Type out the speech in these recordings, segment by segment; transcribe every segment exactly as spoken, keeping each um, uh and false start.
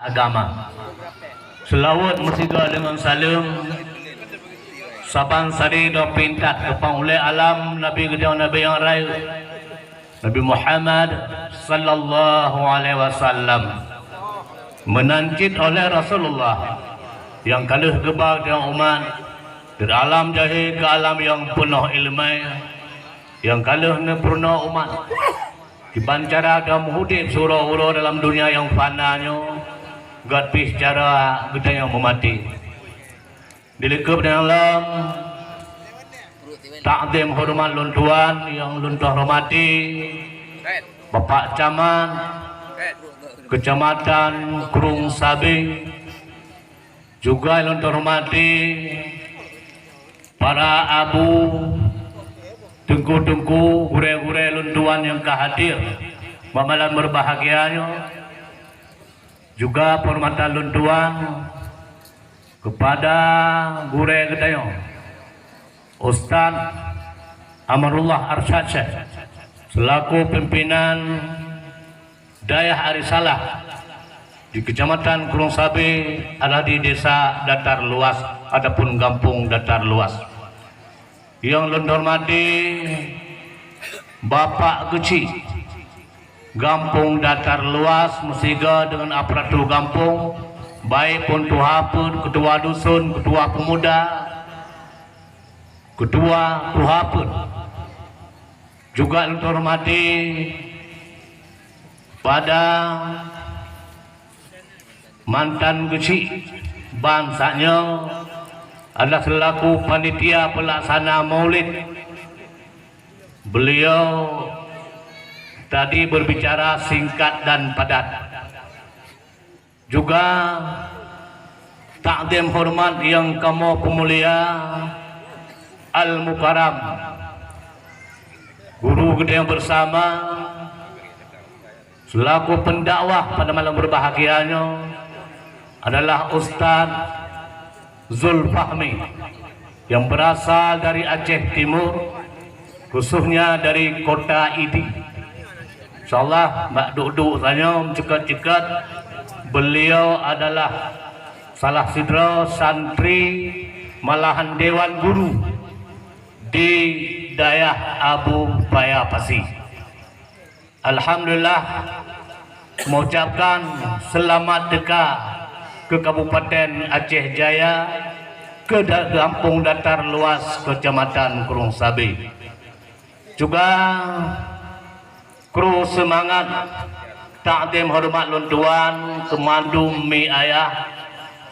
agama. Seulaweuet meusigoe deungon saleuem saban sari dua pintat keu pangulée alam Nabi geutanyoe Nabi nyang rayeuk, Nabi Muhammad sallallahu alaihi wasallam. Meunan cit oleh Rasulullah nyang ka lheueh geuba geutanyoe umat dari alam jahé keu alam nyang peunoh iéleumé, nyang ka lheueh neupeurunoe umat kiban cara geutanyoe meuudeb siuroe-uroe dalam donya nyang fana nyoe, gét pih cara geutanyoe meumaté. Di likot nyang lom, takzim horeumat lôn tuan nyang lôn horeumaté, Bapak Camat Keucamatan Krueng Sabe, juga lôn horeumaté para abu, teungku-teungku, gurée-gurée lôn tuan nyang ka hadir bak malam beubahgia nyoe. Juga peuhormatan lôn tuan keupada gurée geutanyoe, Ustaz Amarullah Arsyad Syekh, seulaku pimpinan Dayah Arisalah di Keucamatan Krueng Sabe, adalah di Desa Datar Luas ataupun Gampông Datar Luas. Nyang lôn horeumaté Bapak Geuchik Gampông Datar Luas meusigoe deungon aparatur gampông, baik pun tuha peuet, keutua dusun, keutua peumuda, keutua tuha peuet. Juga lôn horeumaté pada mantan geuchik bansa nyoe adalah seulaku panitia peulaksana Maulid. Beliau tadi berbicara singkat dan padat. Juga takzim horeumat nyang kamoe peumulia Al-Mukarram, guru geutanyoe beusama, seulaku pendakwah pada malam beubahgia nyoe adalah Ustaz Zulfahmi yang berasal dari Aceh Timur, khususnya dari kota Idi. Insyaallah, bak duek-duek tanyoe ceukat-ceukat, beliau adalah salah sidroe santri malahan dewan guru di Dayah Abu Paya Pasi. Alhamdulillah, mengucapkan selamat teuka ke Kabupaten Aceh Jaya, ke da-, Gampông Datar Luas, Kecamatan Krueng Sabe. Juga kru seumangat takzim horeumat lôn tuan keu mandum mi ayah,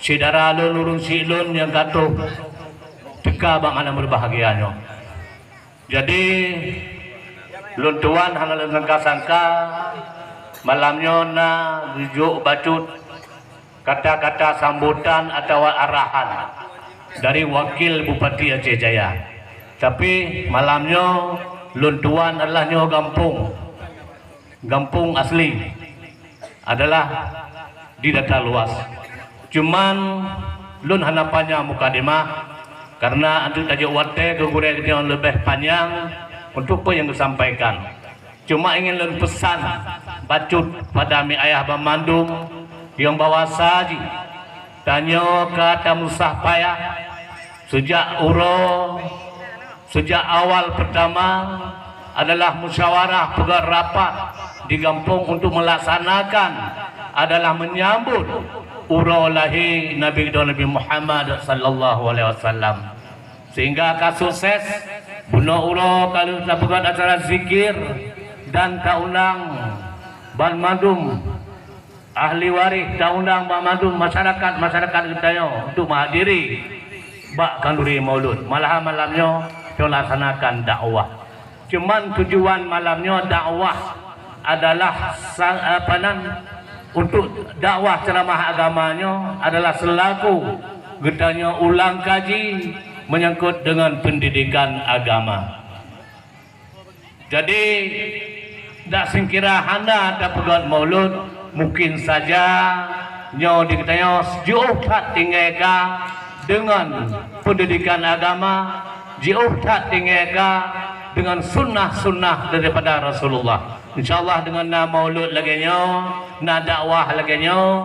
syedara lôn, ureuëng syiek lôn nyang ka troh teuka bak malam beubahgia nyoe. Jadi, lôn tuan hana lôn sangka-sangka, malam nyoe na geujok bacut kata-kata sambutan atawa arahan dari Wakil Bupati Aceh Jaya. Tapi, malam nyoe lôn tuan adalah nyoe gampông. Gampông asli adalah di Datar Luas. Cuman, lôn hana panyang mukadimah, karena anteuk tajok watée keu gurée geutanyoe leubeh panyang untuk peue nyang geusampaikan. Cuma ingin lôn peusan bacut pada mi ayah banmandum nyang bahwasa jih tanyoe ka tameusah payah sejak uroe Sejak awal pertama adalah musyawarah peugét rapat di gampông untuk melaksanakan adalah menyambut uroe lahé Nabi geutanyoe Nabi Muhammad sallallahu alaihi wasallam. Sehingga ka sukses, bunoe uroe ka lheueh tapeugét acara zikir dan taundang banmandum ahli waréh, taundang banmandum masyarakat-masyarakat geutanyoe untuk meuhadiri bak khanduri maulud. Malahan malam nyoe teulaksanakan dakwah. Cuman tujuan malam nyoe dakwah adalah sa-, apa nan, untuk dakwah ceramah agama nyoe adalah seulaku geutanyoe ulang kaji menyangkut dengan pendidikan agama. Jadi, dak singkira hana tapeugét maulud, mungkin saja nyoe di geutanyoe jiôh that tinggai ka deungon pendidikan agama, jiôh that tinggai ka deungon sunnah-sunnah daripada Rasulullah. Insya Allah, deungon na maulud lagée nyoe, na dakwah lagée nyoe,